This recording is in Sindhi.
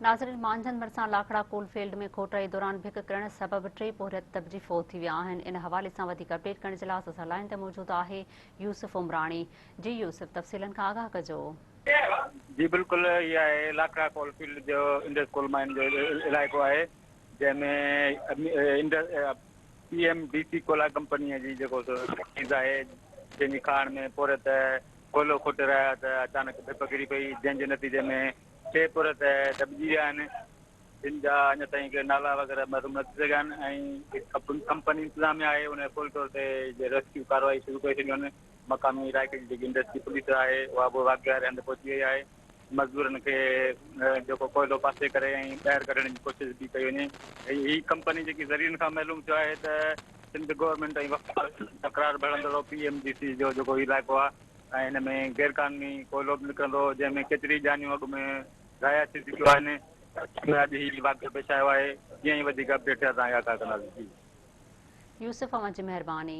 ناظرين مانجهند ڀرسان لاکڙا ڪول فيلڊ ۾ کوٽائي دوران ڀڪ ڪرڻ سبب ٽي پورهيت دٻجي فوت ٿي ويا آهن ان حوالي سان وڌيڪ اپڊيٽ ڪرڻ جي لاء اسان سان لائين تي موجود آهي يوسف عمراڻي جي يوسف تفصيلن کان آگاهه ڪجو. جي بلڪل هي آهي لاکڙا ڪول فيلڊ جو انڊس ڪول مائن جو علائقو آهي جنهن ۾ Indus P M D C cola company جي جيڪو سو چيز آهي جنهن جي کاڻ ۾ پورهيت ڪوئلو کوٽي رهيا ته اچانڪ ڀپ ڪري پئي جنهن جي نتيجي ۾ ٽي پورهيت دٻجي ويا آهن، جن جا اڃا تائين ڪي نالا وغيره معلوم نه ٿي سگهيا آهن ۽ ڪمپني انتظاميا آهي ان فوري طور تي ريسڪيو ڪارروائي شروع ڪري ڇڏيون آهن، مقامي علائقي جي جيڪي انڊسٽري پوليس آهي اها به واقعي واري هنڌ پهچي وئي آهي، مزدورن کي جيڪو ڪوئلو پاسي ڪري ۽ ٻاهر ڪڍڻ جي ڪوشش به ڪئي وڃي، هي ڪمپني جيڪي ذريعن کان معلوم ٿيو آهي ته سنڌ گورنمينٽ ۽ وفاق تڪرار ڀڙندڙ پي ايم ڊي سي جو جيڪو علائقو آهي ۽ هن ۾ غير قانوني ڪوئلو به نڪرندو هو، جنهن ۾ ڪيتري جانيون اڳ ۾ ضايع ٿي چڪيون آهن، اڄ هي واقعو پيش آيو آهي، جيئن ئي وڌيڪ اپڊيٽ ٿيا توهان کي آگاهه ڪنداسين. جي. يوسف اوهان جي مهرباني.